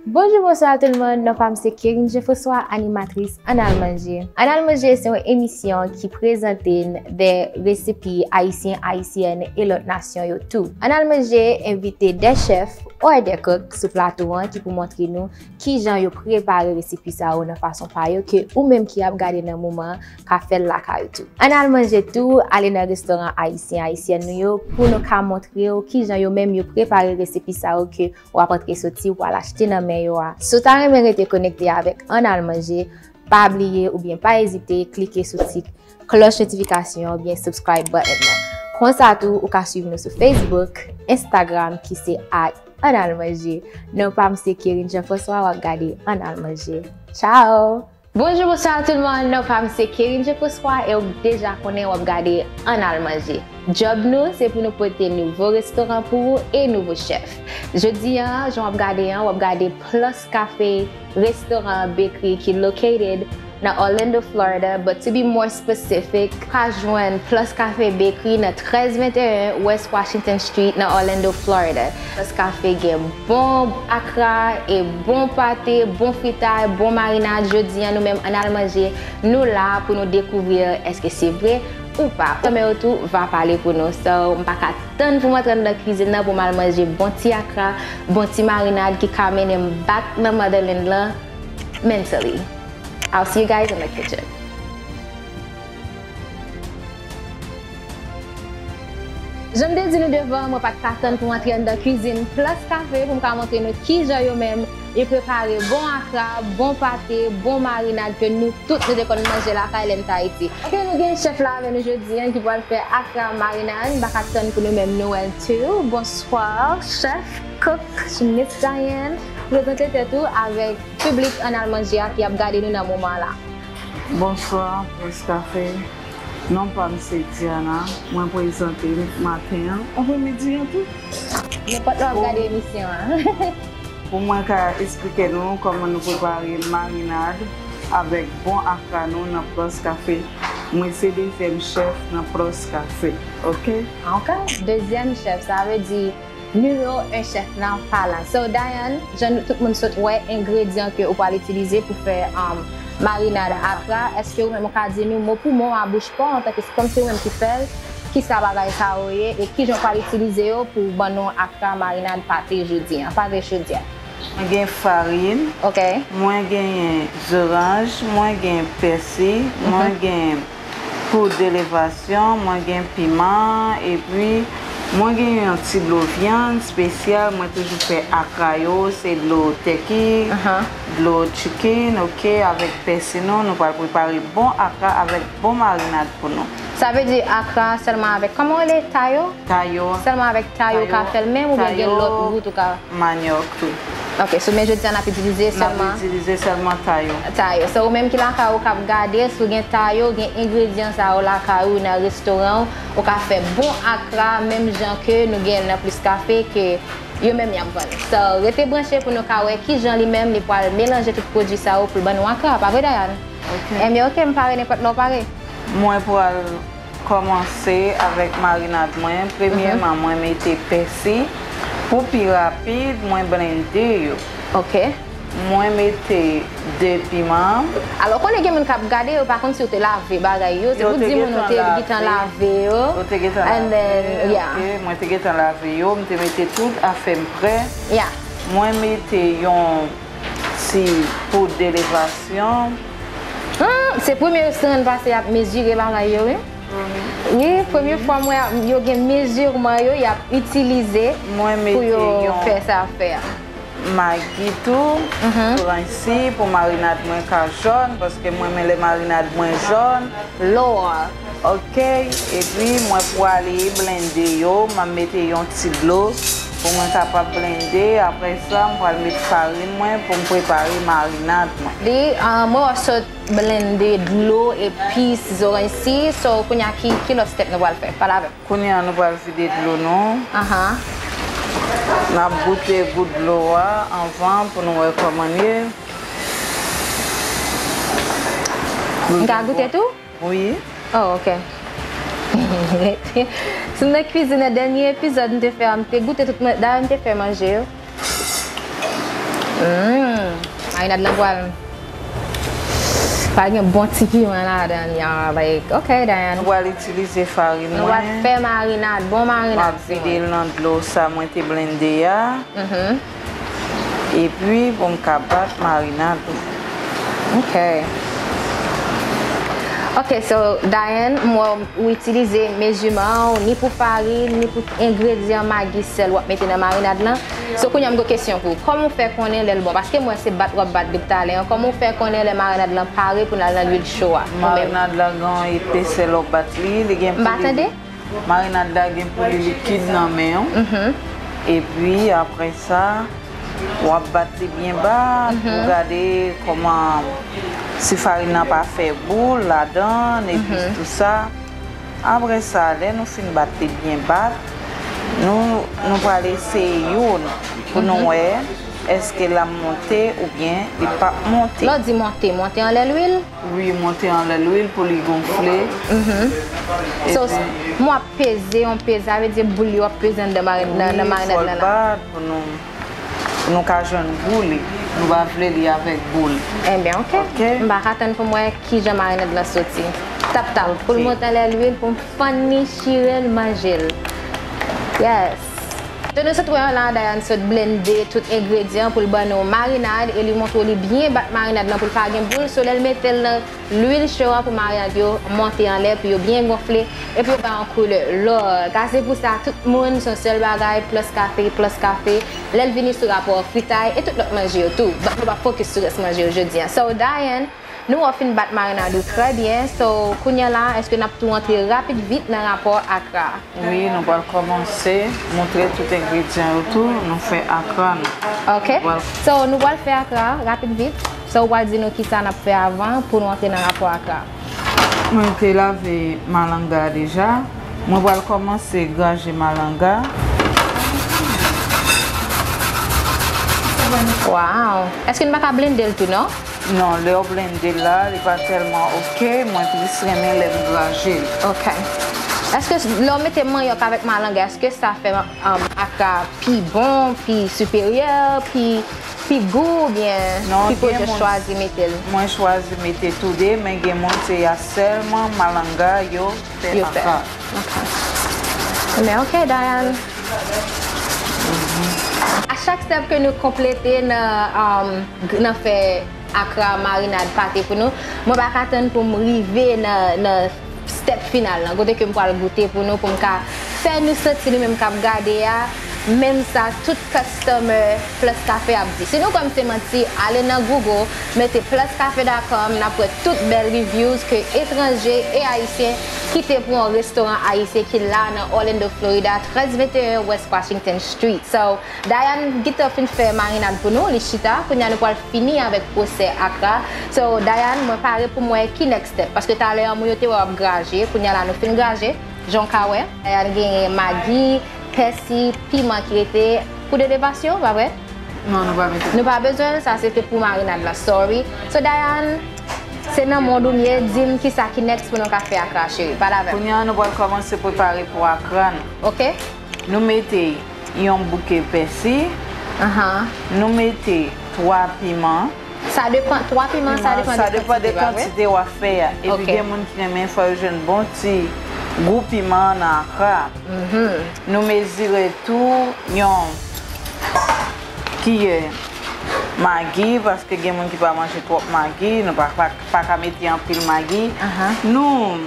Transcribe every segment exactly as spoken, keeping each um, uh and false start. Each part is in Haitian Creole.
Bonjou, bonswa tout moun. Non pa m se Kerine Jean François, animatris Ann Al Manje. Ann Al Manje se yon emisyon ki prezante n de resepi ayisyen, ayisyèn e lòt nasyon yo tou. Ann Al Manje envite de chèf or de kok sou plato an ki pou montre nou kijan yo prepare resepi sa yo nan fason pa yo ke ou menm ki ap gade nan moman an ka fè l lakay ou tou. Ann Al Manje tou, ale nan restoran ayisyen, ayisyèn nou yo pou nou ka montre w kijan yo menm yo prepare resepi sa yo ke w ap antre soti, w al achte nan men yo a. Si w ta renmen rete konekte avèk Ann Al Manje, pa bliye oubyen pa ezite klike sou ti klòch notifikasyon oubyen subscribe button nan. Konsa tou, ou ka swiv nou sou Facebook, Instagram ki se at Ann Al Manje. Non pa m se Kerine Jean François, w ap gade Ann Al Manje. Ciao! Bonjou, bonswa tout moun. Non pa m se Kerine Jean François e w deja konnen w ap gade Ann Al Manje. Djòb nou se pou nou pote nouvo restoran pou ou e nouvo chèf. Jodi a, jan w ap gade an, w ap gade Plus Cafe, restoran bekri ki located nan Orlando, Florida, but to be more specific, ou ka jwenn Plus Cafe Bakery nan trèz venteyen West Washington Street nan Orlando, Florida. Plus Cafe gen bon akra e bon pate, bon fritay, bon marinad. Jodi a, nou menm Ann Al Manje, nou la pou nou dekouvri èske se vre ou pa. Fanmi yo tou va pale pou nou. So, m pa ka tann pou m antre anndan kwizin nan pou m al manje bon ti akra, bon ti marinad ki ka mennen m back nan motherland lan mentally. I'll see you guys in the kitchen. Jan m te di nou devan, mwen pa t ka tann pou m antre anndan kwizin Plus Cafe pou m ka montre nou kijan yo menm yo prepare bon akra, bon pate, bon marinad ke nou tout nou te konn manje lakay lè n t Ayiti. Ok, nou gen chèf la avè nou jodi a ki pral fè akra marinad. M pa ka tann pou nou menm nou wè l tou. Bonswa, chèf, cook, Miss Diane. Prezante tèt ou avèk piblik Ann Al Manje a ki ap gade nou nan moman la. Bonswa, Plus Cafe. Non pa m se Diana. Mwen prezante m maten an, apremidi an tou. Nenpòt lè w ap gade emisyon an. Pou mwen ka esplike nou kòman nou prepare marinad avèk bon akra nou nan Plus Cafe. Mwen se dezyèm chèf nan Plus Cafe, ok? Ok, dezyèm chèf, sa vle di nimewo en chèf nan pa la. So, Diane, jan nou tout moun sot wè engredyan ke ou pral itilize pou fè, um, marinad akra, èske ou menm ou ka di nou mo pou mo a bouch pa w antanke kòmsi ou menm ki fè l, kisa bagay sa yo ye, e kijan ou pral itilize yo pou ban nou akra marinad pate jodi a, pate jodi a? Mwen gen farin. Ok. Mwen genyen zoranj, mwen gen pèsi, mwen gen poud elevasyon, mwen gen piman, epi mwen gen yon ti dlo vyann espesyal, mwen toujou fè akra yo, se dlo tèki, dlo chicken, ok, avèk pèsi nou, nou pral prepare bon akra avèk bon marinad pou nou. Sa vle di akra sèlman avèk, kòman w rele, tayo? Tayo. Sèlman avèk tayo ou ka fè l menm oubyen gen lòt wout ou ka? Manyòk tou. Ok, so men jodi a n ap itilize sèlman? N ap itilize sèlman tayo. Tayo. So ou menm ki lakay ou k ap gade, si w gen tayo, gen engredyan sa yo lakay ou nan restoran w, ou ka fè bon akra menm jan ke nou gen nan Plus Cafe ke yo menm y ap vann. So rete branche pou nou ka wè kijan li menm li pral melanje tout pwodui sa yo pou l ban nou akra, pa vre Diane? Ok. Ebyen ok, m pare nenpòt lè w pare. Mwen pral kòmanse avèk marinad mwen. Premyèman, mwen mete pèsi. Pou pi rapid, mwen blende yo. Ok. Mwen mete de piman. Alò, konnen gen moun k ap gade, yo pa konn si w te lave bagay yo. Se pou di moun ou te gentan lave yo. Yo te gentan lave. And then, yeah. Ok, mwen te gentan lave yo, m te mete tout afè m prè. Yeah. Mwen mete yon ti poud elevasyon. Hmm, se premye restoran n pase y ap mezire bagay yo, wi. Wi, premye fwa m wè yo gen mezirman yo, y ap itilize pou yo fè sa fè a. Mwen mete yon magi tou, mhm, sou ranch si pou marinad mwen ka jòn, paske mwen renmen lè marinad mwen jòn. Lò. Ok, epi mwen pwale blende yo, m ap mete yon ti dlo pou mwen kapab blende. Apre sa, m pral met farin mwen pou m prepare marinad mwen. Li, ah, mwen wè w sot blende dlo, epis, zoranj si, so kounye a ki, ki lòt step nou pral fè? Pale avè m. Kounye a nou pral vide dlo nou. Ahan. N ap goute gout dlo a anvan pou nou wè kòman l ye. M ka goute tou? Wi. Oh, ok. Si m nan kwizin nan dènye epizòd m te fè a, m te goute tout manje, dayè m te fè manje yo. Mm. Marinad lan pral, pral gen bon ti piman ladan, y'all. Like, ok, Diane. Nou pral itilize farin mwen. Nou pral fè marinad, bon marinad. M ap vide l nan dlo sa mwen te blende a. Mhm. Epi, pou m ka bat marinad. Ok. Ok, so, Diane, m wè w itilize meziman w, ni pou farin, ni pou engredyan magi, sèl w ap mete nan marinad lan. So, kounye a m gen kesyon pou ou. Kòman w fè konnen lè l bon? Paske m wè se bat w ap bat depi talè an. Kòman w fè konnen lè marinad lan pare pou n al nan lwil cho a? Ou menm? Marinad la gen yon epesè lè w bat li, li gen pou li. M pa tande? Marinad la gen pou li likid nan men w. Mhm. Epi, apre sa, w ap bat li byen ba pou gade kòman, si farin nan pa fè boul ladan, epi tou sa. Apre sa, lè nou fin bat li byen bat, nou, nou pral eseye youn pou nou wè èske l ap monte oubyen li p ap monte. Lè w di monte, monte anlè lwil? Wi, monte anlè lwil pou li gonfle. Mhm. So, epi m w ap peze, yon peze, sa vle di boul yo ap peze anndan mari-, nan, nan marinad lan la. Wi, fò l bat pou nou, pou nou ka jwenn gou li. Nou pa vle li avèk boul. Enben, ok. Ok. M pa ka tann pou m wè kijan marinad lan soti. Tap tap, pou l monte anlè lwil, pou m fann li, chire l, manje l. Yes. So, nou sot wè la, Diane sot blende tout engredyan pou l ban nou marinad e li montre w li byen bat marinad lan pou l pa gen boul. So, lè l mete l nan lwil cho a pou marinad yo monte anlè, pou yo byen gonfle, epi yo bay yon koulè lò. Ka se pou sa, tout moun, se yon sèl bagay, Plus Café, Plus Café. Lè l vini sou rapò fritay e tout lòt manje yo tou. But nou p ap fokis sou rès manje yo jodi a. So, Diane, nou wè w fin bat marinad ou trè byen. So, kounye a la, èske n ap tou antre rapid vit nan rapò akra? Wi, nou pral kòmanse montre tout engredyan yo tou, nou fè akra nou. Ok. Pral So, nou pral fè akra rapid vit. So, ou pral di nou kisa n ap fè avan pou nou antre nan rapò akra. Mwen te lave malanga deja. Mwen pral kòmanse graje malanga. Wow! Èske n pa ka blende l tou, non? Non, lè w blende l la, li pa tèlman ok. Mwen plis renmen lè m graje l. Ok. Èske lè w mete manyòk avèk malanga, èske sa fè, um, akra pi bon, pi siperyè, pi, pi gou, oubyen pi pwodui w chwazi mete l? Non, gen moun, mwen chwazi mete tou de, men gen moun se a sèlman malanga yo fè akra. Yo fè. Ok. Men ok, Diane. A chak step ke nou konplete nan, um, nan fè akra marinad pate pou nou, mwen pa ka tann pou m rive nan, nan step final lan, kote ke m pral goute pou nou, pou m ka fè nou santi nou menm k ap gade a, menm sa tout customer Plus Café ap di. Si nou kwè m se manti, ale nan Google, mete plus café dot com, n ap wè tout bèl reviews ke etranje e ayisyen kite pou yon restoran ayisyen ki la nan Orlando, Florida, trèz venteyen West Washington Street. So, Diane gentan fin fè marinad pou nou, li chita. Kounye a nou pral fini avèk pwosè akra. So, Diane, mwen pare pou m wè ki next step. Paske talè an, moun yo te wè w ap graje. Kounye a la, nou fin graje. Jan w ka wè, Diane genyen magi, pèsi, piman ki rete pou de devasyon, pa vre? Non, nou pa mete. Nou pa bezwen l, sa se te pou marinad la, sorry. So, Diane, se nan mond ou m ye, di m kisa ki next pou nou ka fè akra, cheri. Pale avè m. Kounye a, nou pral kòmanse prepare pou akra nou. Ok. Nou mete yon bouke pèsi. Ahan. Nou mete twa piman. Sa depann, twa piman, sa depann de kantite w ap fè a. Epi gen moun ki renmen fè yo jwenn bon ti gou piman nan akra. Mhm. Nou mezire tou yon kiyè magi, paske gen moun ki pa manje twòp magi, nou pa, pa, pa ka mete anpil magi. Ahan. Nou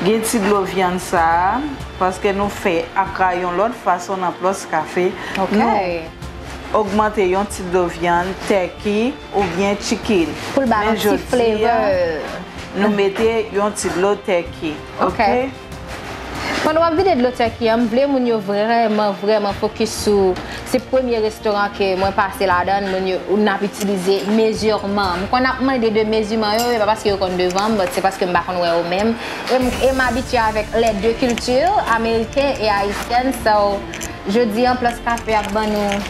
gen ti dlo vyann sa a, paske nou fè akra yon lòt fason nan Plus Café. Ok. Nou ogmante yon ti dlo vyann tèki oubyen chicken. Pou l ba yon ti flavor. Men jodi a, nou mete yon ti dlo tèki. Ok. Ok? Pandan w ap vide dlo tèki an, m vle moun yo vrèman, vrèman fokis sou, se premye restoran ke mwen pase ladan l, moun yo, n ap itilize mezirman. M konn ap mande de meziman yo, e pa paske yo konn devan m, but se paske m pa konn wè yo menm. E m, e m abitye avèk les deux cultures, américain et haïtienne, so, jodi an, Plus Café ap ban nou,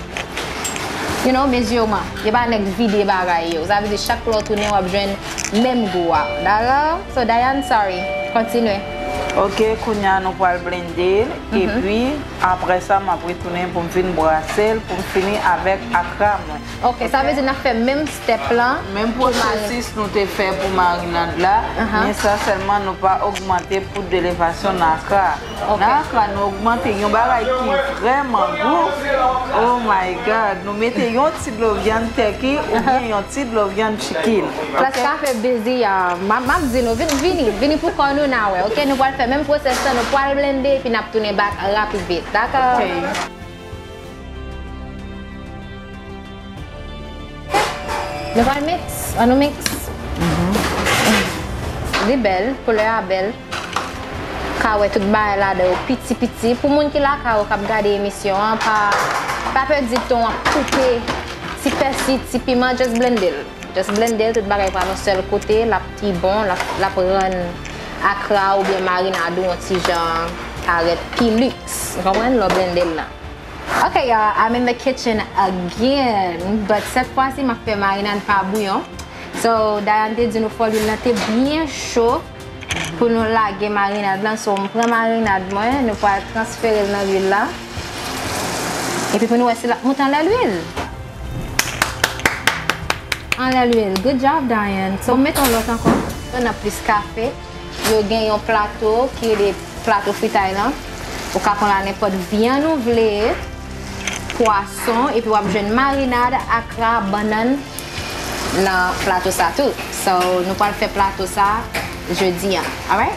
you know, mezirman. Yo pa nèk vide bagay yo. Sa vle di chak lè w tounen, w ap jwenn menm gou a. Dakò? So, Diane, sorry. Kontinye. Ok, kounye a nou pral blende l, epi apre sa m ap retounen pou m vin brase l pou m fini avèk akra mwen. Ok, sa vle di n ap fè menm step lan. Menm pwosesis nou te fè pou marinad la, men sa sèlman nou pa ogmante poud de levasyon nan akra. Ok. Nan akra nou ogmante yon bagay ki vrèman gou. Oh my God, nou mete yon ti dlo vyann tèki oubyen yon ti dlo vyann chicken. Plas kafe busy, y'all. M ap di nou, vin, vini, vini pou kò nou n a wè, ok? Nou pral fè menm pwosès lan, nou pral blende, epi n ap tounen back rapid vit, dakò? Ok. Nou pral mix, ann nou mix. Li bèl, koulè a bèl. Ka wè tout bagay ladan yo piti piti. Pou moun ki lakay ou k ap gade emisyon an, pa, pa pèdi tan w ap koupe ti pèsi, ti piman, just blende l. Just blende l, tout bagay pral yon sèl kote, l ap pi bon, l ap, l ap rann akra oubyen marinad ou yon ti jan parèt pi liks. Ou konprann? Lè w blende l lan. Ok, y'all, I'm in the kitchen again. But sèt fwa si, m ap fè marinad pa bouyon. So, Diane te di nou fò lwil lan te byen cho pou nou lage marinad lan. So, m pran marinad mwen, nou pral transfere l nan lwil la. Epi pou nou wè si l ap moute anlè lwil. Anlè lwil. Good job, Diane. So, m mete yon lòt ankò. Nan plis kafe. Yo gen yon plato ki rele plato fritay lan. Ou ka pran la nenpòt vyann ou vle, pwason, epi w ap jwenn marinad, akra, bannann nan plato sa tou. So, nou pral fè plato sa jodi an. Alright?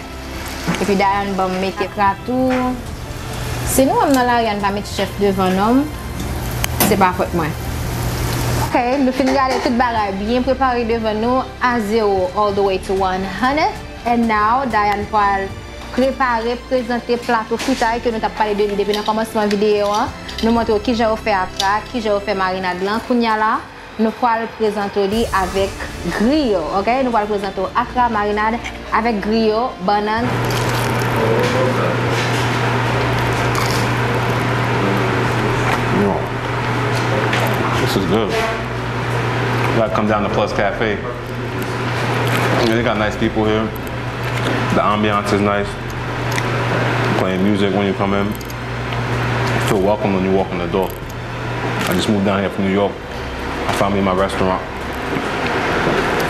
Epi Diane ban m mete akra tou. Si nou wè m nan lari a, n pa met chèf devan non m, se pa fòt mwen. Ok, nou fin gade tout bagay byen prepare devan nou, a zero all the way to one hundred. And now, Diane pral prepare, prezante plato fritay ke nou t ap pale de li depi nan kòmansman videyo an. Nou montre w kijan yo fè akra, kijan yo fè marinad lan. Kounye a la, nou pral prezante w li avèk griyo, ok? Nou pral prezante w akra, marinad, avèk griyo, bannann. Yo, this is good. Gotta come down to Plus Cafe. Yeah, they got nice people here. The ambiance is nice. Playing music when you come in. Feel welcome when you walk in the door. I just moved down here from New York. I found me my restaurant.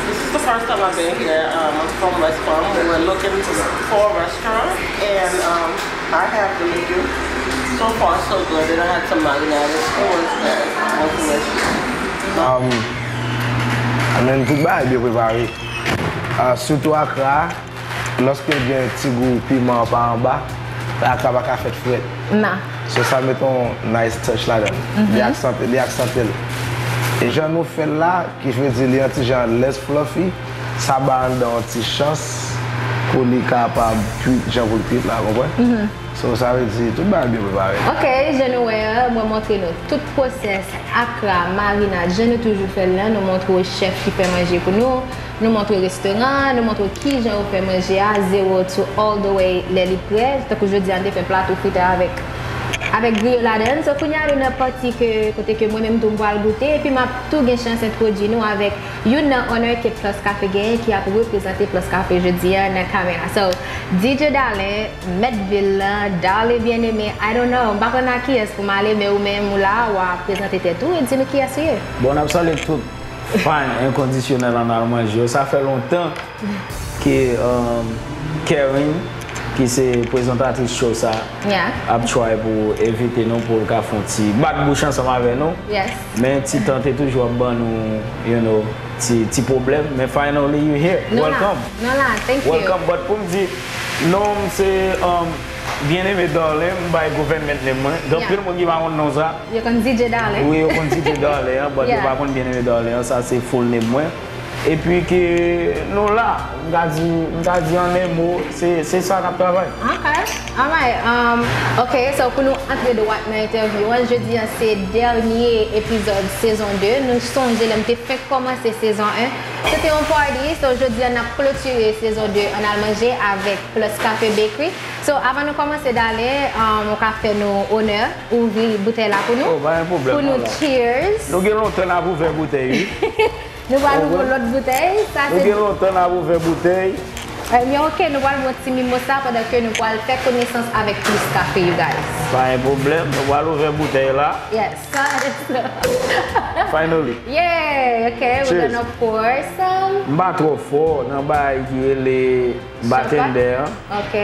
This is the first time I've been here. Um, I'm from West Palm. We were looking to, for a restaurant, and um, I have the menu. So far, so good. Then I had some marinara. It was good. It was delicious. Um, I mean, tout bagay byen prepare. Ah, sitou akra, lòske l gen ti gou piman an pa anba, akra pa ka fèt frèt. Non. So, sa met yon nice touch ladan l. Li aksante, li aksante l. E jan nou fè l la, ki vle di li yon ti jan less fluffy, sa ba anndan yon ti chans pou li kapab kwit jan pou l kwit la, konprann? So, sa vle di, tout bagay byen prepare. Ok, jan nou wè an, mwen montre nou tout pwosès akra, marinad, jan nou toujou fè l lan, nou montre w chèf ki fè manje pou nou, nou montre restoran an, nou montre w kijan yo fè manje a, zero to all the way, lè li prè. Tankou jodi a, n te fè plato fritay avèk, avèk griyo ladan l. So, kounye a, nou nan pati ke, kote ke mwen menm tou m pral goute, epi m ap tou gen chans entwodui nou avèk youn nan owner ke Plus Cafe genyen, ki ap reprezante Plus Cafe jodi a nan kamera. So, D J Darlin, mèt vil lan, Darlin Bien-Aimé, I don't know, m pa konn ak kiyès pou m ale, men ou menm ou la, w a prezante tèt ou e di nou kiyès ou ye. Bon, n ap salye tout fan enkondisyonèl Ann Al Manje yo. Sa fè lontan ke, um, Karen, ki se prezantatris show sa, ap try pou envite nou, pou l ka fè yon ti bat bouch ansanm avè nou. Men ti tan te toujou ap ban nou, you know, ti, ti pwoblèm. Men finally you here. Welcome. Nou la, thank you. Welcome. But pou m di, non m se, um, Bien-Aimé Darlin, m bay government name mwen. Gen anpil moun ki pa konn non sa. Yo konn D J Darlin. Wi, yo konn D J Darlin an, but yo pa konn Bien-Aimé Darlin an, sa se full name mwen. Epi ke nou la, m ka di, m ka di an en mo, se, se sa n ap travay. Ok, alright. Um, ok, so pou nou antre dwat nan entèvyou an, jodi an se dènye epizòd sezon de. Nou sonje lè m te fenk kòmanse sezon en, se te yon party. So jodi an n ap klotire sezon de Ann Al Manje avèk Plus Cafe Bakery. So, avan nou kòmanse, Darlin, um, ou ka fè nou onè, ouvri boutèy la pou nou. Oh, pa gen pwoblèm, pou nou, non, non. Cheers. Nou gen lontan n ap ouvè boutèy, wi. Nou pral ouvri yon lòt boutèy. Sa se. Nou gen lontan n ap ouvè boutèy. Ebyen, ok, nou pral bwè ti mimosa pandan ke nou pral fè konesans avèk Plus Café, you guys. Pa gen pwoblèm, nou pral ouvè boutèy la. Yes, sa, sa. Finally. Yeah, ok, we're gonna pour some. M pa twò fò nan bagay ki rele bartender an. Ok.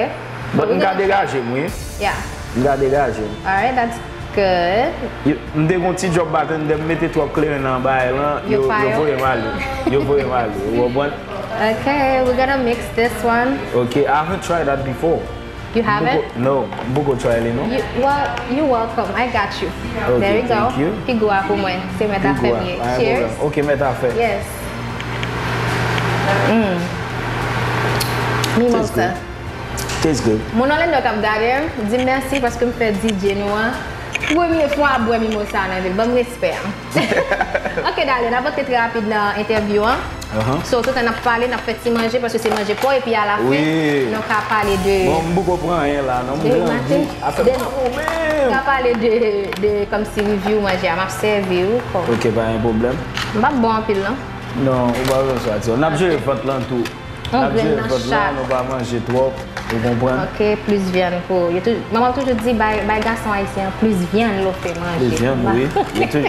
But m ka degaje m, wi. Yeah. M ka degaje m. Alright, that's good. M te gon ti job bartender, m mete twòp kleren nan bagay lan, yo voye m ale. Yo voye m ale, ou konprann? Ok, we're gonna mix this one. Ok, I haven't tried that before. You haven't? No, m poko try li non. You, well, you welcome. I got you. Okay, There you go. Thank you. Pigo a pou mwen. Se mèt afè m ye. Cheers. Ok, mèt afè. Yes. Mm. Mimosa. Taste good. Moun Orlando k ap gade m, di m mèsi paske m fè D J nou an premye fwa ap bwè mimosa nan vil. Ban m respè a. Ok, Dale, n ap antre trè rapid nan entèvyou an. So, toutan n ap pale, n ap fè ti manje, paske se manje pa w, epi alafen, nou ka pale de... Bon, m poko pran anyen la, non, m grandi. Afè pa mwen menm. Nou ka pale de, de kòmsi review manje a, m ap sèvi w kòm... Ok, pa gen pwoblèm. M p ap bon anpil, non. Non, ou pa bezwen swa ti. N ap jere vant lan tou. N ap jere vant lan, nou pa manje twòp. Ou konprann? Ok, plis vyann pou yo. Manman m toujou di, bay, bay gason ayisyen an plis vyann lè w fè manje. Plis vyann, wi.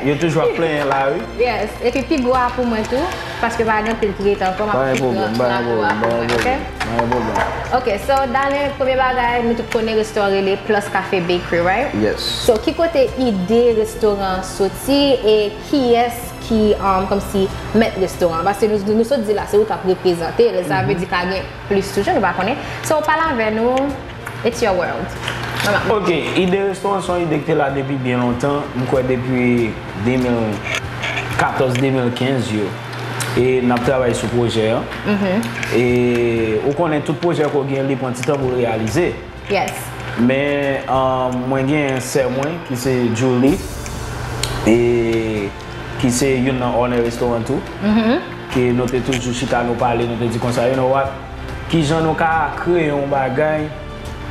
Yo toujou ap plenyen la, wi. Yes. Epi pi gwo a pou mwen tou, paske pa gen anpil ki rete ankò, m ap pi pran plato a pou mwen, ok? Pa gen pwoblèm. Ok, so, Dale, premye bagay, nou tout konnen restoran rele Plus Café Bakery, right? Yes. So, ki kote ide restoran an soti e kiyès ki, um, kòmsi mèt restoran an? Paske nou, nou sot di la, se ou k ap reprezante l, sa vle di ka gen plis toujou, nou pa konnen. So, pale avè nou, it's your world. Ok, ide restoran se yon ide ki te la depi byen lontan, m kwè depi de mil katòz, de mil kenz yo. E n ap travay sou pwojè an. E ou konnen tout pwojè ke w gen, li pran ti tan pou l reyalize. Yes. Men, um, mwen gen sè mwen ki se Julie, e ki se youn nan owner restoran tou, ke nou te toujou chita, nou pale, nou te di konsa, you know what, kijan nou ka kreye yon bagay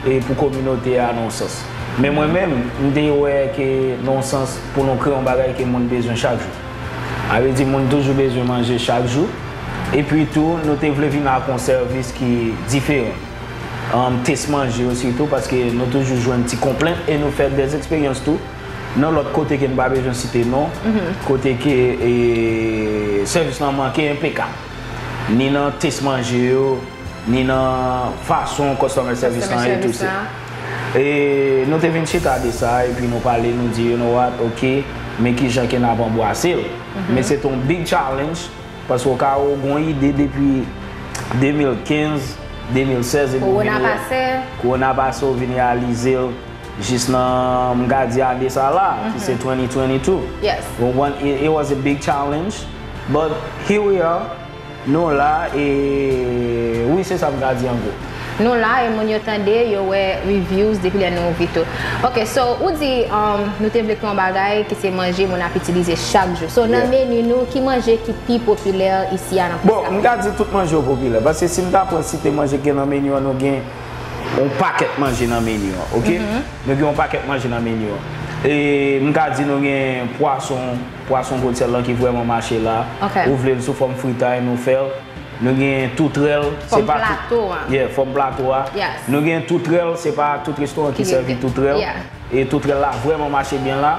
e pou kominote a nan yon sans. Men mwen menm, m te wè ke nan yon sans pou nou kreye yon bagay ke moun bezwen chak jou. Sa vle di moun toujou bezwen manje chak jou. Epi tou, nou te vle vin ak yon sèvis ki diferan. Um, test manje yo sitou, paske nou toujou jwenn ti konplent e nou fè dèz eksperyans tou nan lòt kote ke n pa bezwen site non, kote ke, e, sèvis lan manke enpekab. Ni nan test manje yo, ni nan fason customer service lan e tou se. E nou te vin chita de sa, epi nou pale, nou di, you know what, ok, men kijan ke n ap anbwase l. Men se te yon big challenge, paske w ka wè w gen yon ide depi de mil kenz, de mil sèz, epi w vin wè. Kowona pase, w vin reyalize l jis nan, m ka di, ane sa la, ki se twenty twenty-two. Yes. Ou konprann? It, it was a big challenge, but here we are. Nou la, e wi, se sa m ka di an gwo. Nou la, e moun yo tande, yo wè reviews depi lè nou ouvri tou. Ok, so, ou di, um, nou te vle kreye yon bagay ki se manje moun ap itilize chak jou. So, nan meni nou, ki manje ki pi popilè isi a nan Plus Café? Bon, m ka di tout manje yo popilè, paske si m ta pran site manje ki gen nan meni an, nou gen yon pakèt manje nan meni an, ok? Nou gen yon pakèt manje nan meni an. E m ka di nou gen pwason, pwason gwodyèl lan ki vrèman mache la. Ok. Ou vle l sou fòm fritay, nou fè l. Nou gen toutrèl, se pa tout. Fòm plato a. Yeah, fòm plato a. Yes. Nou gen toutrèl, se pa tout restoran ki sèvi toutrèl. Yeah. E toutrèl la vrèman mache byen la.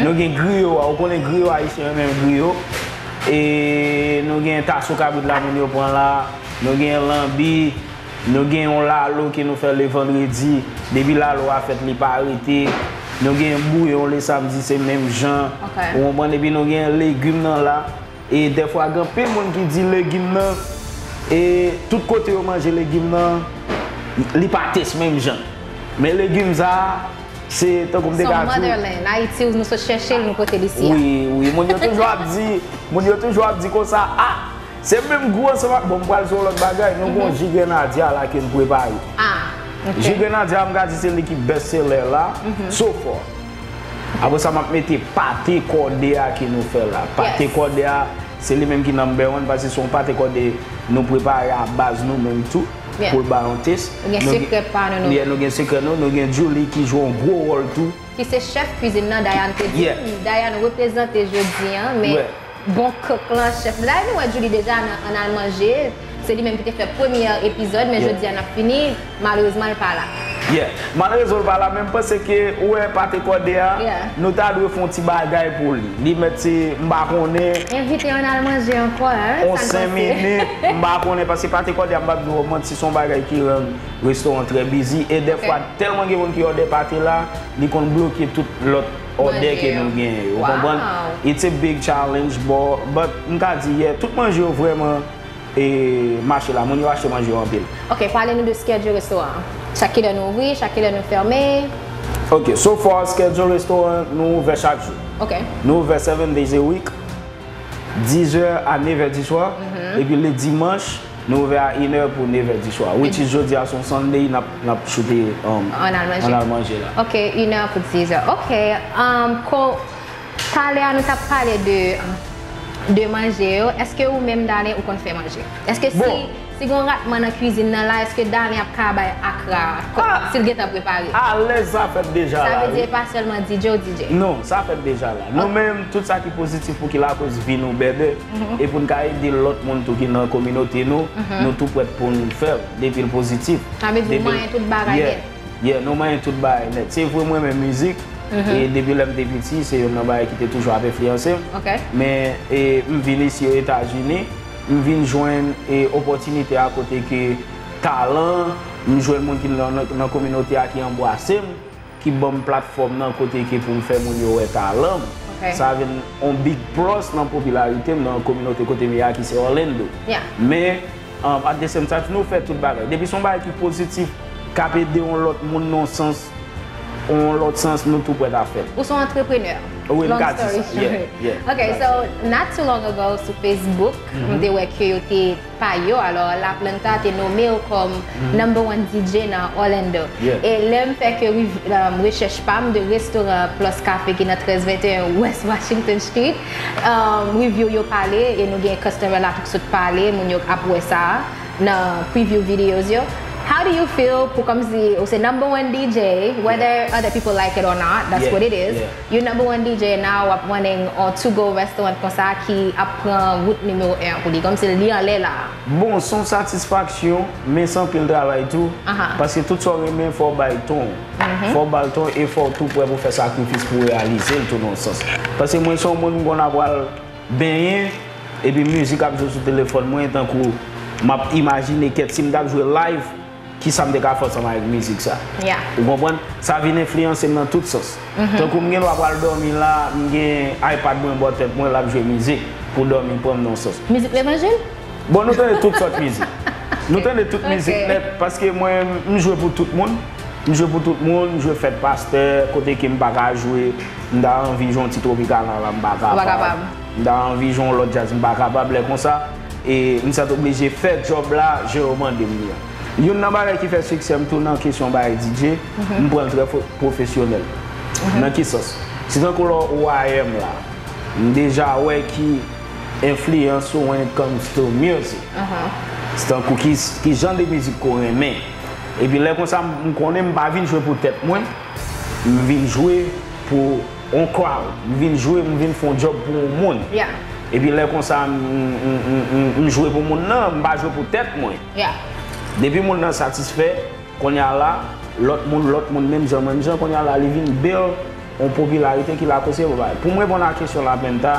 Nou gen griyo a, ou konnen griyo ayisyen yo renmen griyo. E nou gen tasou kabrit la moun yo pran la. Nou gen lanbi. Nou gen yon lalo ke nou fè le vandredi. Depi lalo a fèt, li pa rete. Nou gen bouyon le samdi, se menm jan. Ok. Ou konprann? Epi nou gen legim nan la. E dèfwa, gen anpil moun ki di legim nan, e tout kote yo manje legim nan, li pa tès menm jan. Men legim sa a, se tankou m te ka di w. Motherland. Ayiti, nou sot chèche l, nou pote l isi a. Wi, wi. Moun yo toujou ap di, moun yo toujou ap di konsa, ah, se menm gou ansanm ak, bon, m pral sou yon lòt bagay. Nou gen yon ji grenadya la ke n prepare. Ah, ok. Ji grenadya, m ka di se li ki best seller la, so far. Apre sa, m ap mete pate kòde a ke nou fè la. Pate kòde a, se li menm ki number one, paske se yon pate kòde nou prepare a baz nou menm tou, pou l ba yon tès. Nou gen sekrè pa nou, nou. Yeah, nou gen sekrè nou. Nou gen Julie ki jwe yon gwo wòl tou. Ki se chèf kwizin nan, Dayan te di m. Dayan reprezante jodi a, men bon kok lan, chèf. Dayè nou wè Julie deja nan, ann al manje. Se li menm ki te fè premyè epizòd, men Yeah. jodi a n ap fini. Malerezman, l pa la. Yeah. Malerezman, l pa la, men m panse ke, ou wè, Pate Kòde a, Yeah. nou ta dwe fè yon ti bagay pou li. Li mèt se, m pa konnen, Envite yo n al manje ankò, hein? on Sa n senk panse? minit, m pa konnen, paske Pate Kòde a, m p ap di w manti, se yon bagay ki rann restoran trè bizi, e dèfwa, tèlman gen moun ki òdè pate la, li konn bloke tout lòt òdè ke Manje. Nou genyen yo. Ou Wow. Konprann? It's a big challenge, but, but m ka di, yeah, tout manje yo vrèman e mache la, moun yo achte manje yo anpil. Ok, pale nou de schedule restoran an. Chak kilè nou ouvri, chak kilè nou fèmen. Ok, so far, schedule restoran, nou ouvè chak jou. Ok. Nou ouvè seven days a week, dizè a nevè di swa, epi le dimanch, nou ouvè a inè pou nevè di swa. Which is jodi a se yon Sunday, n ap, n ap choute um, Ann al manje. Ann al manje la. Ok, inè pou dizè. Ok, um, ko, talè a nou t ap pale de, de manje yo. Èske ou menm, Dalen, ou konn fè manje? Èske si, Bon. Si gen yon ratman nan kwizin nan la, èske Dalen ap ka bay akra a, si l gentan prepare? Alèz, sa fèt deja Sa la, vle di wi. E pa sèlman D J ou D J? Non, sa fèt deja la. Nou menm, tout sa ki pozitif pou ki lakoz vi nou bèbè, e pou n ka ede lòt moun tou ki nan kominote nou, nou tou prèt pou n fè l, depi l pozitif. Sa vle di ou manyen tout bagay nèt. Yeah, nou manyen tout bagay nèt. Se vre, mwen renmen mizik, e depi lè m te piti, se youn nan bagay ki te toujou ap enfliyanse m. Ok. Men, e, m vin isi Ozetazini, m vin jwenn, e, opòtinite a kote ke talan, m jwenn moun ki nan, nan, nan kominote a ki anbwase m, ki ban m platfòm nan kote ke pou m fè moun yo wè talan m. Ok. Sa vin yon big plus nan popilarite m nan kominote kote m ye a ki se Orlando. Yeah. Men, um, at the same time, nou fè tout bagay. Depi se yon bagay ki pozitif, k ap ede yon lòt moun nan yon sans, yon lòt sans, nou tou prèt a fè l. Ou se yon antreprenè. Wi, m Long ka di story sa. Yeah, short. Yeah, Ok, so, not too long ago, sou Facebook, m te wè ke yo te pa yo, alò, La Planta te nome w kòm number one D J nan Orlando. Yeah. E lè m fè ke re- um, rechèch pa m de restoran Plus Café ki nan trèz venteyen West Washington Street, um, review yo pale, e nou gen customer la tou ki sot pale, moun yo ap wè sa nan preview videos yo. How do you feel pou kòmsi ou se number one D J, whether other people like it or not, that's Yeah, what it is. Yeah. You number one D J now, w ap running on to go restaurant konsa ki ap pran wout nimewo en an pou li, kòmsi li anlè la. Bon, se yon satisfaksyon, men se anpil travay tou. Aha. Paske tout sa w renmen, fò w bay ton. Fò w ba l ton e fò w tou prè pou fè sakrifis pou w reyalize l tou nan yon sans. Paske mwen se yon moun m konn ap pral benyen, epi mizik ap jwe sou telefòn mwen, tankou m ap imajine kèt si m t ap jwe live, kisa m te ka fè ansanm avèk mizik sa. Yeah. Ou konprann? Sa vin enfliyanse m nan tout sans. Tankou m gen dwa pral dòmi la, m gen iPad mwen bò tèt mwen, l ap jwe mizik pou dòmi pran m nan sans. Mizik levanjil? Bon, nou tande tout sòt mizik. Nou tande tout Ok. Mizik nèt, paske mwen, m jwe pou tout moun. M jwe pou tout moun, m jwe fèt pastè, kote ke m pa ka jwe, m ta anvi jwe yon ti Tropicana la, m pa kapab. Ou pa kapab. M ta anvi jwe yon lòt djaz, m pa kapab, lè konsa, e m sètoblije fè djòb la, jan yo mande m li an. Youn nan bagay ki fè siksè m tou nan kesyon bagay D J, m pran l trè fo- pwofesyonèl. Nan ki sans? Se tankou lè w Y M la, m deja wè ki enfliyans ou when it comes to music. Se tankou ki, ki jan de mizik ke w renmen. Epi lè konsa, m konnen m pa vin jwe pou tèt mwen, m vin jwe pou yon crowd. M vin jwe, m vin fè yon djòb pou yon moun. Yeah. Epi lè konsa, m, m, m, m, m jwe pou moun nan, m pa jwe pou tèt mwen. Yeah. Depi moun nan satisfè, kounye a la, lòt moun, lòt moun, menm jan, menm jan, kounye a la, li vin build yon popilarite ki la kose pou bagay. Pou m reponn a kesyon La Planta,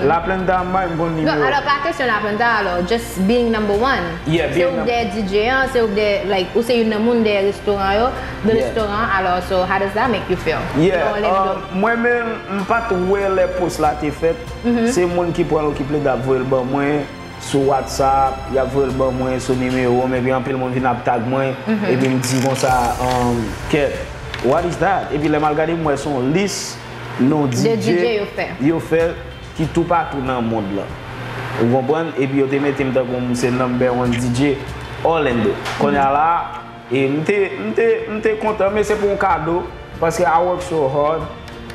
La Planta, m pa menm konn Non, nimewo. Alò, pa kesyon La Planta, alò, just being number one. Yeah, Se being ou num- dèyè D J an, se ou dèyè, like, ou se youn nan moun dèyè restoran yo, de Yeah. restoran, alò, so how does that make you feel? Yeah, Nan Orlando. Um, mwen menm, m pa t wè lè post la te fèt. Se moun ki pran l ki plede ap voye l ban mwen sou WhatsApp, y ap voye l ban mwen sou nimewo m, epi anpil moun vin ap tag mwen, epi m di konsa, um, kèt, what is that? Epi lè m al gade, m wè se yon lis non De D J D J yo fè. Yo fè ki toupatou nan mond lan. Ou konprann? Epi yo te mete m tankou m se number one D J Orlando. Kounye a la, e m te, m te, m te kontan, men se pou yon kado, paske I work so hard,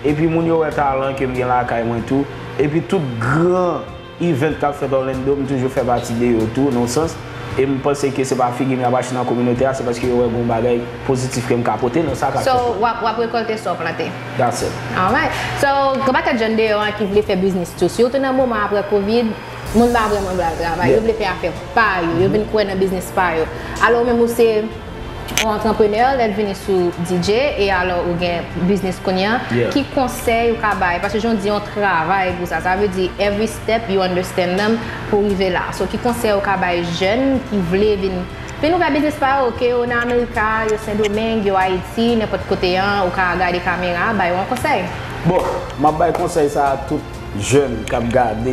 epi moun yo wè talan ke m gen lakay mwen tou, epi tout gran event k ap fèt Orlando, m toujou fè pati de yo tou, nan yon sans, e m panse ke se pa figi m y ap achte nan kominote a, se paske yo wè gen yon bagay pozitif ke m ka pote nan sa k ap fèt. So, w ap, w ap rekòlte sa w plante. That's it. Alright. So, gen pakèt jèn deyò an ki vle fè biznis tou. Sitou nan moman apre Covid, Moun pa vrèman vle al travay, yo vle fè afè pa yo, yo vin kwè nan biznis pa yo. Alò ou menm ou se yon antreprenè, lè l vini sou D J, e alò ou gen biznis kounye a, ki konsèy ou ka bay? Paske jan w di yon travay pou sa, sa vle di every step you understand them pou rive la. So ki konsèy ou ka bay jèn ki vle vin, vin ouvè biznis pa yo, ke yo nan Amerika, yo Sendomeng, yo Ayiti, nenpòt kote an, ou ka gade kamera, bay yo yon konsèy. Bon, m ap bay konsèy sa a tout jèn k ap gade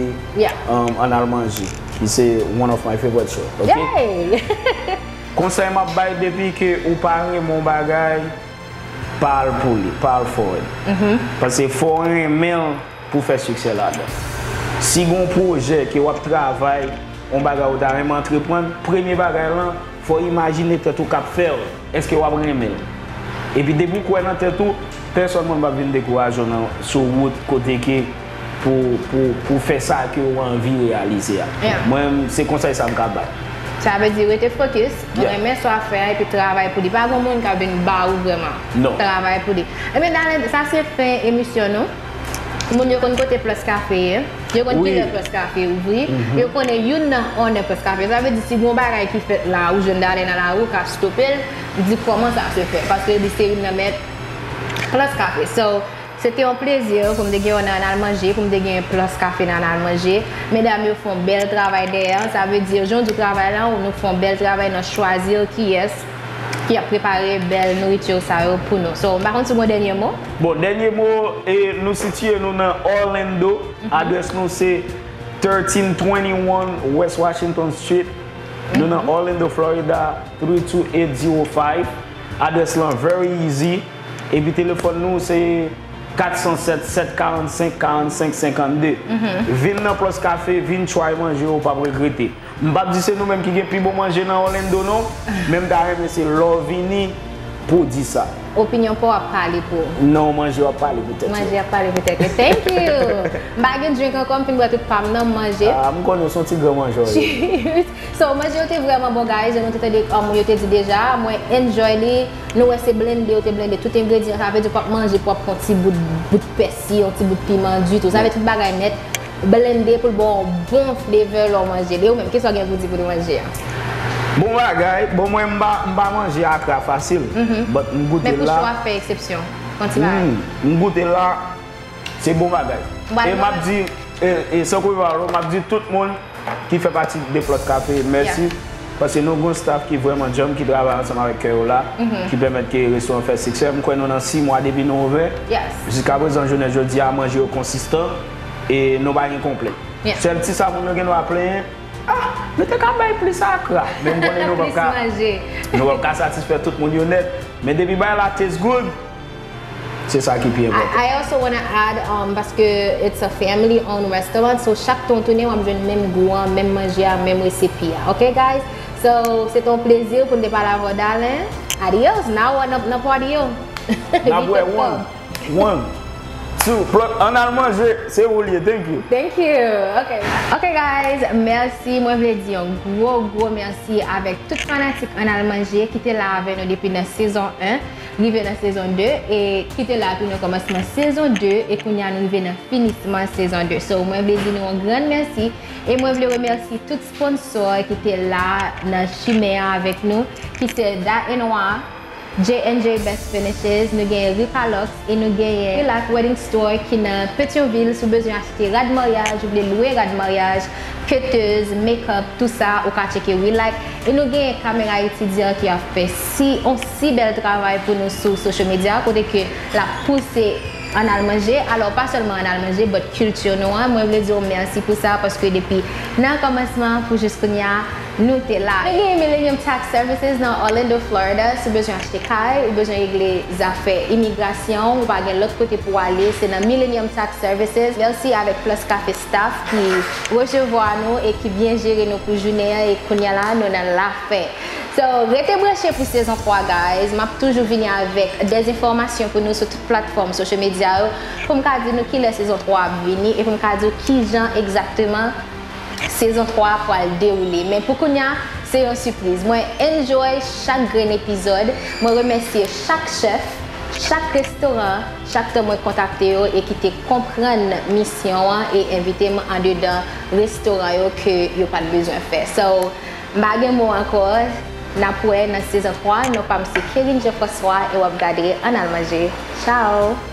um, Ann Al Manje, ki se one of my favorite show. Ok? Konsèy m ap bay, depi ke ou pa renmen yon bagay, pa al pou li, pa al for it. Paske fò w renmen l pou w fè siksè ladan. Si gen yon pwojè ke w ap travay, yon bagay ou ta renmen antreprann, premye bagay lan, fò w imajine tèt ou k ap fè l. Èske w ap renmen l? Epi depi w kwè nan tèt ou, pèsòn moun p ap vin dekouraje w nan sou wout kote ke pou pou pou fè sa ke w anvi reyalize a. Mwen se konsèy sa m ka bay. Sa vle di rete fokis, renmen sa w ap fè a epi travay pou li. Pa gen moun k ap vin ba ou vrèman. Travay pou li. Ebyen Dalen, sa se fen emisyon nou. Moun yo konn kote Plus Café ye. Yo konn kilè Plus Café ouvri. Yo konnen youn nan owner Plus Café. Sa vle di si gen yon bagay ki fèt la ou jwenn Dalen nan lari ou ka stope l, di kòman sa se fèt. Paske li se youn nan mèt Plus Café. So, se te yon plezi pou m te gen w nan Ann Al Manje, pou m te gen Plus Café nan Ann Al Manje. Medam yo fè yon bèl travay dèyè. Sa vle di jan w di w travay la, nou fè yon bèl travay nan chwazi kiyès ki ap prepare bèl nouriti sa yo pou nou. So, m pa konn si w gen yon dènye mo? Bon, dènye mo, e, nou sitiye nou nan Orlando. Adrès nou se thirteen twenty-one West Washington Street. Nou nan Orlando, Florida, three two eight zero five. Adrès lan very easy. Epi telefòn nou se kat san sèt, sèt karannsenk, karannsenk senkannde. Vin nan Plus Café, vin try manje, ou p ap regrete. M p ap di se nou menm ki gen pi bon manje nan Orlando non, men m ta renmen se lè w vini pou w di sa. Opinyon pa w ap pale pou ou. Non, manje w ap pale pou tèt ou. Manje ap pale pou tèt ou. Thank you! M pa gen drink ankò, m fin bwè tout pa m nan, m manje. Ah, m konnen w se yon ti gran manjè w ye. So, manje yo te vrèman bon, guys, jan nou te tande um, yo te di deja. Mwen enjoy li. Nou wè se blende, yo te blende tout engredyan. Sa vle di w p ap manje, pou w ap pran yon ti bout, bout pèsi, yon ti bout piman ditou. Sa vle tout bagay nèt blende pou l ba w bon flavor lè w manje li. Ou menm, kisa w gen pou di pou nou manje a? Bon bagay. Bon, mwen m pa, m pa manje akra fasil, but m goute la. Men pou cho a fè eksepsyon. Fè yon ti bagay. M goute la. Se bon bagay. E m ap di, e, e Sankou Vivalo, m ap di tout moun ki fè pati de Plus Café mèsi. Paske nou gen yon staff ki vrèman djanm, ki travay ansanm avèk kè yo la, ki pèmèt ke restoran fè siksè. M kwè nou nan sis mwa depi nou ouvè. Jiskaprezan, jounen jodi a, manje yo konsistan e nou pa gen konplent. Sèl ti sa moun yo gen dwa plenyen, ah, nou te ka bay plis akra. Men m konnen nou p ap ka, nou p ap ka satisfè tout moun yo nèt. Men depi bagay la taste good, Se sa ki pi enpòtan. I, I also wanna add, um, paske it's a family owned restaurant, so chak tan w tounen w ap jwenn menm gou an, menm manje a, menm resepi a. Ok guys? So, se te yon plezi pou n te pale avè w Dalen. Adios, now w nan, nan party yo. N ap wè one, one, two, plug, ann al manje, se ou l ye, thank you. Thank you. Ok. Ok guys, mèsi. Mwen vle di yon gwo, gwo mèsi avèk tout fanatik Ann al manje ki te la avè nou depi nan sezon en. Rive nan sezon de, e ki te la tou nan kòmansman sezon de, e kounye a nou rive nan finisman sezon de. So, mwen vle di nou yon grann mèsi, e mwen vle remèsye tout sponsò ki te la nan chimen an avèk nou, ki se Da et Noir, J and J Best Finishes, nou genyen Ripalox, e nou genyen Relax Wedding Store ki nan Petyonvil. Si w bezwen achte rad maryaj, ou vle lwe rad maryaj, ketez, make-up, tou sa, ou ka tcheke Relax. E nou genyen Kamera Etidyan ki ap fè si, yon si bèl travay pou nou sou social media, kote ke l ap pouse Ann al manje. Alò, pa sèlman Ann al manje, but kilti nou an. Mwen vle di w mèsi pou sa, paske depi nan kòmansman pou jis kounye a, nou te la. Nou genyen Millennium Tax Services nan Orlando, Florida. Si w bezwen achte kay, ou bezwen regle zafè imigrasyon, ou pa gen lòt kote pou w ale, se nan Millennium Tax Services. Mèsi avèk Plus Café staff ki resevwa nou e ki byen jere nou pou jounen an, e kounye a la, nou nan lafen. So, rete branche pou sezon twa, guys. M ap toujou vini avèk dèz enfòmasyon pou nou sou tout platfòm social media yo, pou m ka di nou kilè sezon twa ap vini e pou m ka di w kijan egzakteman sezon twa a pral dewoule. Men pou kounye a, se yon sipriz. Mwen enjoy chak grenn epizòd. Mwen remèsye chak chèf Chak restoran, chak tan mwen kontakte yo e ki te konprann misyon an e envite m andedan restoran yo ke yo pa t bezwen fè. So, m pa gen mo ankò, n ap wè nan sezon twa, non pa m se Kerine Jean François e w ap gade Ann Al Manje. Ciao!